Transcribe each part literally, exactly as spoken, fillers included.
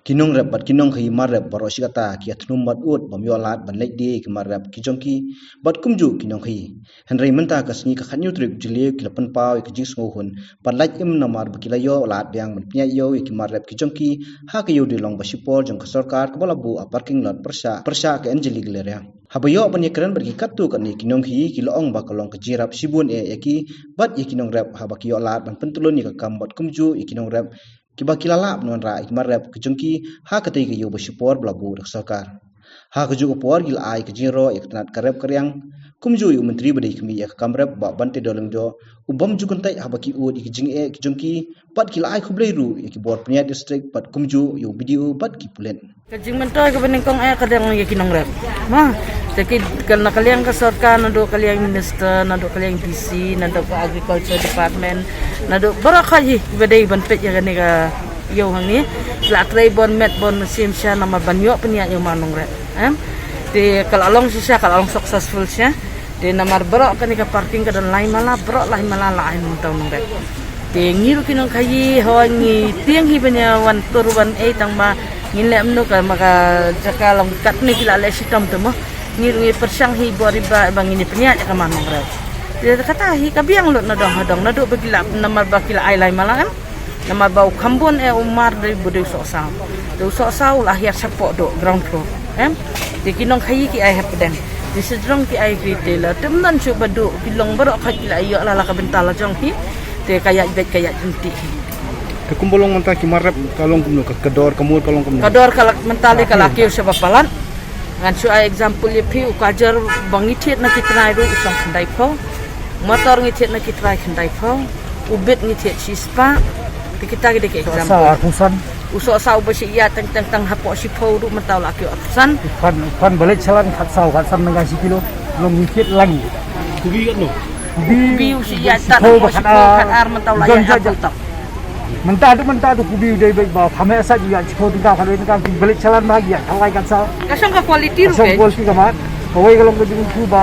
Ki nongrep bad ki nongkhaïi marrep baroh shi katta ki ïa thmu bad ud bym ïoh lad ban leit die ïa ki marrep ki jong ki bad kumjuh ki nongkhaïi. Hynrei mynta ka sngi ka khatñiew tarik Jylliew ki la pynpaw ïa ka jingsngewhun bad lait im namar ba ki la ïoh lad biang ban pynïaid ïew ïa ki marrep ki jong ki ha ka ïew dei long ba shipor jong ka sorkar kaba la buh ha parking lot pyrshah pyrshah ka Anjali Galleria. Haba ïoh ban ïakren bad ki katto katne ki nongkhaïi ki la ong ba ka long ka jingïarap shibun eh ïa ki bad ïa ki nongrep haba ki ïoh lad ban pyntlun ïa ka kam bad kumjuh ïa ki nongrep kiba ki la lah ban wanrah ïa ki marrep ki jong ki ha katei ka ïew ba shipor ba la buh da ka sorkar. Ha kajuh ka por ki la ai ka jingïaroh ïa ka tnat ka rep ka riang kumjuh ïa u Myntri ba dei khmih ïa ka kam rep Bah Banteidor Lyngdoh u bym ju kyntait haba ki ud ïa ki jingeh ki jong ki bad ki la ai khublei ruh ïa ki bor pynïaid district bad kumjuh ïa u B D O bad ki pulit. Ka jingmyntoi kaba nyngkong eh ka dang ïa ki nongrep. Ma, te ki kal na ka liang ka sorkar naduh ka liang minister naduh ka liang D C naduh ka agriculture department naduh baroh ka hi kiba dei ban peit ïa kane ka ïew hangne. La trei bun met bun mynsiem sha namar ban ïoh pynïaid ïa u mar nongrep. Em? Te ka la long shisha ka la long successful sha. Te namar baroh kane ka parking ka don lai mala baroh lai mala la ai mynta u nongrep. Te ngi ruh ki nongkhaïi hooid ngi tieng hi ban ïa wan tur wan ei tang ba ngin leh mynno ka ma ka jaka long katne ki la leh shitom te mo. Ngi ruh ngi pyrshang hi bor ri ba ba ngin ïa pynïaid ïa ka mar nongrep. Te kata hi ka biang lut na dong ha dong naduh ba ki la namar ba ki la ai lai mala em. Namar ba u kham bun eh u mar dei ba dei u sohsaw. Te u sohsaw u la hiar shapoh duh ground floor. Em? Te ki nongkhaïi ki ai hapdeng. Te sha jrong ki ai ki te la tem nan shu ba duh ki long baroh khat ki la ïoh la la ka bynta la jong ki. Te ka ïaid beit ka ïaid ryntih. Te kumba long mynta ki mar rep ka long kumno ka, ka dor ka mur ka long kumno? Ka dor ka la mynta le ka la kiew shaba palat. Ngan shu ai example ïa phi u kajar ba ngi thied na ki trai ruh u shong khyndai phew. Motor ngi thied na ki trai khyndai phew. U bit ngi thied shispah. Te kita ki dei ki example. Sohsaw arphew san. U sohsaw ba shi ïa teng teng tang hapoh shiphew ruh mynta u la kiew arphew san. U phan u phan ba leit shalan khatsaw khatsan nang shi kilo. Long ngi thied lang. Kubi katno? Kubi u shi ïa tat shiphew ba khatar mynta u la ïa arphew tang. Mynta tu mynta tu kubi u dei beit ba phame asat ïa shiphew tyngka khatwei tyngka ki ba leit shalan ba ïa khatlai khatsaw. Ka shong ka quality ruh. Ka shong quality ka mat. Kawei ka long ka jingkyrkhu ba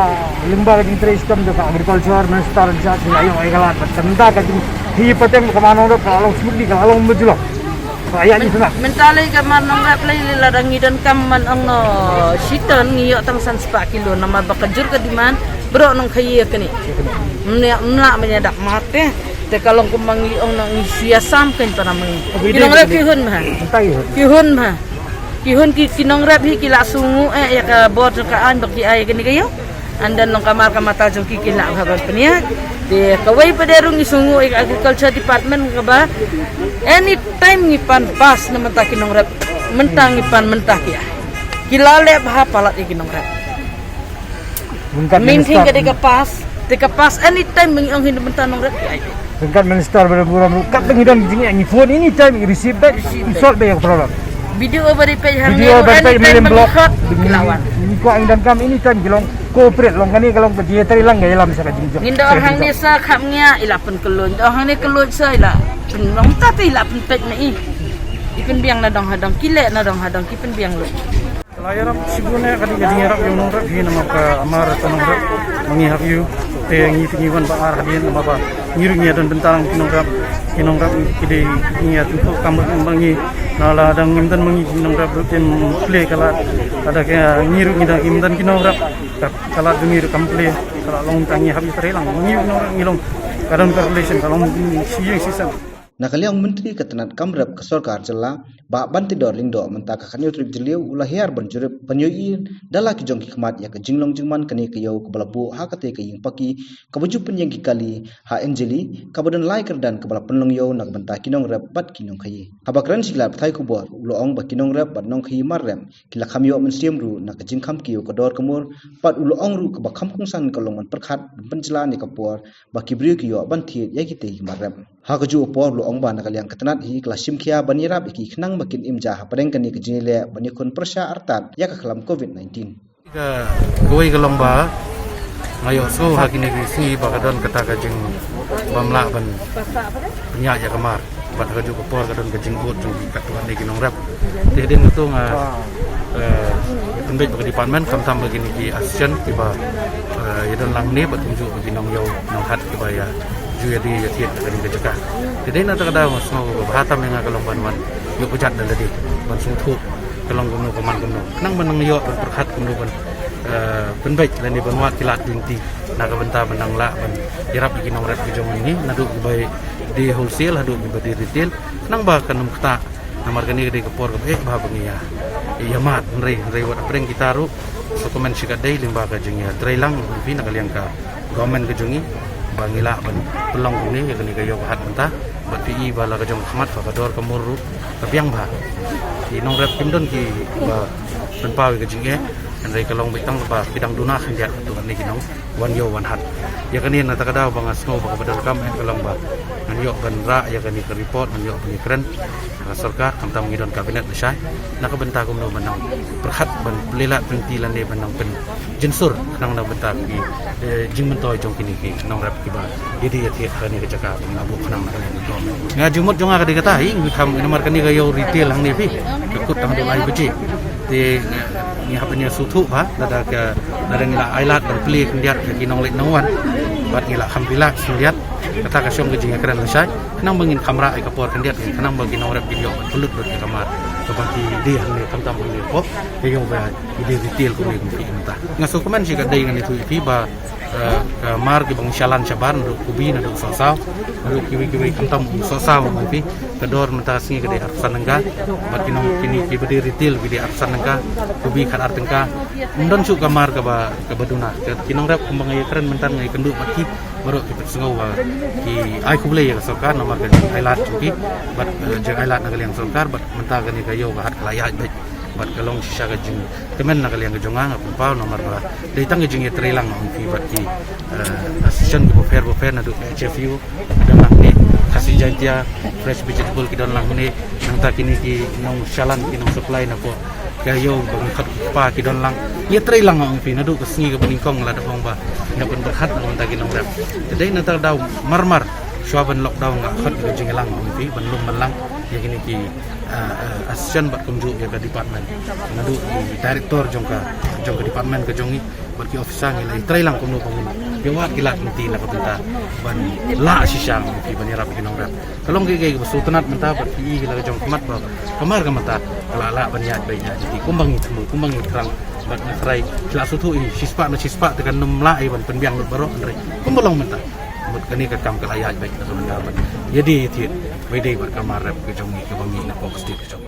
lyngba ka jingtrei shitom jong ka agriculture minister in charge ïa ïoh ïa ka lad. Bad ka mynta ka jinghi pateng ka mar nongrep ka long smoothly ka long mujulok. Ka ïa ïa. Mynta lei ka mar nongrep lei lei lada ngi donkam man ong no shiton ngi ïoh tang san spah kilo namar ba ka jur ka demand baroh nongkhaïi ïa kane. Mne mla mne dak mate. Te ka long kumba ngi ong no ngi shu ïasam kein para ma ngi. Ki nongrep ki hun ma. Mynta ki hun. Ki hun ma. Ki hun ki, ki nongrep hi ki la sngewnguh eh ïa ka bor jong ka aiñ ba ki ai ïa kane ka ïew. And then long ka mar ka mata jong ki ki lah ban pynïaid. Te kawei pat de ruh ngi sngewnguh ïa ka agriculture department kaba anytime ngi pan pass na mynta ki nongrep. Mynta ngi pan mynta ki ai. Ki la leh bha palat ïa ki nongrep. Mynta ka dei ka pass, te ka pass anytime ba ngi ong hi na mynta nongrep ki ai. Ryngkat minister ba burom ruh katba ngi don jingeh ngi phone anytime ngi receive back, ngi solve back ïa ka problem. B D O ba dei peit hangne ruh anytime ba ngi khot ki la wan. Ngi kwah ngi donkam anytime ki long cooperate long kane ka long ka jingïatrei lang ka ïalam sa ka jingjop. Ngin da ong hangne sa kham ngia i la pynkyllon, da ong hangne kyllon sa i la pynlong ta te i la pynpeit ma i. I pynbiang na dong ha dong ki leh na dong ha dong ki pynbiang lut. Ka la ïarap shibun eh ka dei ka jingïarap ïa u nongrep hi namar ka mar ka nongrep ma ngi hap ïa u te ngi te ngi wan ba ar hadien namar ba ngi ruh ngi ïadon bynta lang ki nongrep ki nongrep ki dei ngi ïa tympu kam ba ngi na la dang ngim don ma ngi ki nongrep ruh te plie ka la ka da ka ngi ruh ngi dang ngim don ki nongrep ka la dang ngi ruh kam plie ka la long tang ngi hap ïa trei lang ma ngi nongrep ngi long ka don ka relation ka long shi ïing shi sem. Na ka liang u Myntri ka tnat kam rep ka sorkar jylla, Bah Banteidor Lyngdoh mynta ka khatñiew tarik Jylliew u la hiar ban jurip ban ïohi da la ki jong ki khmat ïa ka jinglong jingman kane ka ïew kaba la buh ha katei ka ïing paki kaba ju pynïeng ki kali ha Anjali kaba don lai kyrdan kaba la pynlong ïew na ka bynta ki nongrep bad ki nongkhaïi. Haba kren sha ki lad pathai khubor u la ong ba ki nongrep bad nongkhaïi mar rep ki la kham ïoh mynsiem ruh na ka jingkham kiew ka dor ka mur bad u la ong ruh kaba kham kongsan ka long ban pyrkhat ban pynjlan ïa ka por ba ki briew ki ïoh ban thied ïa kitei ki mar rep. Ha kajuh ka por u la ong ba na ka liang ka tnat hi ka la shim khia ban ïarap ïa ki khnang ba kin im ja hapdeng kane ka jingïaleh ban ïakhun pyrshah artat ïa ka khlam covid nineteen. Ka kawei ka long ba nga ïohsngew ha kine ki sngi ba ka don kata ka jingbym lah ban pynïaid ïa ka mar bad ha kajuh ka por ka don ka jingud jong ki katto katne ki nongrep. Te hadien kata nga eh pynbeit ba ka department khamtam ba kine ki association kiba eh ïadon lang ne bad kumjuh ba ki nongïew nonghat kiba ïa Ïa dei ïa thied ka dei ka jaka. Te dei na ta ka daw nga sngew ba bha tam ïa nga ka long ban wan ïoh ka jait da lade ban sngewthuh ka long kumno ka man kumno. Khnang ban nang ïoh ban pyrkhat kumno ban, eh, pynbeit lane ban wad ki lad ki lynti na ka bynta ban nang lah ban ïarap ïa ki nongrep ki jong ngi naduh kiba dei wholesale haduh kiba dei retail. Khnang ba kan ym ktah. Namar kane ka dei ka por kaba eh bha ba ngi ïa, ïa mad hynrei, hynrei wat hapdeng kita ruh. So comment shi katdei lyngba ka jingïatreilang phi na ka liang ka government ka jong ngi ba ngi lah ban pynlong kumne ïa kane ka ïew ka hat mynta. Bad phi i ba la ka jong ka khmat ba ka dor ka mur ruh ka biang bha. Ki nongrep kim don kiba pynpaw ïa ka jingeh hynrei ka long beit tang ba ki dang duna khyndiat katto katne ki nong wan ïew wan hat. Ïa kane na ta ka daw ba nga sngew ba kaba donkam eh ka long ba ngan ïoh ban rah ïa kane ka report, ngan ïoh ban ïakren ha ka sorkar, khamtam ngi don cabinet lashai na ka bynta kumno ban nang pyrkhat ban pynlait pynti lane ban nang pynjynsur khnang na ka bynta ki, eh, jingmyntoi jong kine ki nongrep kiba ïa dei ïa thied ha kane ka jaka ba nga buh khnang na kane ka jong. Nga jingmut jong nga ka dei kata hi, ngi kham namar kane ka ïew retail hangne phi ka kut tang haduh lai baje. Te ngi hap ban ïa sngewthuh bha lada ka, lada ngi la ai lad ban plie khyndiat ïa ki nongleit nongwan bad ngi la kham relax khyndiat. Kata ka shong ka jingïakren lashai khnang ba ngin kham rah ïa ka por khyndiat khnang ba ki nongrep kin ïoh ban pynlut lut ïa ka mar kaba ki dei hangne khamtam hangne hapoh ka ïew ba ki dei retail kumne kumne mynta. Nga sngewkmen shi katdei ngan ïathuh ïa phi ba, eh, ka mar kiba ngi shalan shabar naduh Kubi naduh Sohsaw naduh kiwei kiwei khamtam u Sohsaw ma phi. Ka dor mynta ka sngi ka dei arphew san tyngka bad ki nong kine kiba dei retail ki dei arphew san tyngka, Kubi khat ar tyngka. Ym don shuh ka mar kaba, kaba duna. Ki nongrep kumba nga ïakren mynta nga ïakynduh bad ki baroh ki pynsngew ba ki ai khublei ïa ka sorkar namar ka jingai lad jong ki bad, eh, jingai lad na ka liang sorkar bad mynta kane ka ïew ka hat ka la ïaid beit bad ka long shisha ka jingkmen na ka liang ka jong nga, nga pynpaw namar ba dei tang ka jingïatreilang ong phi bad ki, eh, association kiba pher ba pher naduh ka H F U ki don lang hangne, Khasi Jaintia Fresh Vegetable ki don lang hangne, nangta kine ki nongshalan ki nongsupply napoh ka ïew ba ngi khot ki kpa ki don lang. Ïatreilang ong phi naduh ka sngi kaba nyngkong la da ong ba ngi pynpyrkhat na ka bynta ki nongrep. Te dei na ta ka daw marmar shuwa ban lockdown nga khot ka jingïalang ong phi ban lum ban lang ïa kine ki, ah, ah, association bad kumjuh ïa ka department. Naduh ki director jong ka, jong ka department ka jong ngi bad ki officer ngi la ïatreilang kumno ba ngin ïa wad ki lad lynti na ka bynta ban lah shisha ong phi ban ïarap ïa ki nongrep. Ka long kaei kaei kaba sngewtynnat mynta bad phi i la ka jong ka mat ba ka mar ka mynta ka la lah ban ïaid beit ïaid lynti kumba ngi thmu kumba ngi thrang bad ngi trai ki la sngewthuh i shispah na shispah te kan ym lah i ban pynbiang lut baroh hynrei kumba long mynta. Mut kane ka kam ka la ïaid beit na ka bynta ban ïa dei ïa thied ba ïadei bad ka mar rep ka jong ngi kaba ngi na ka state ka jong ngi.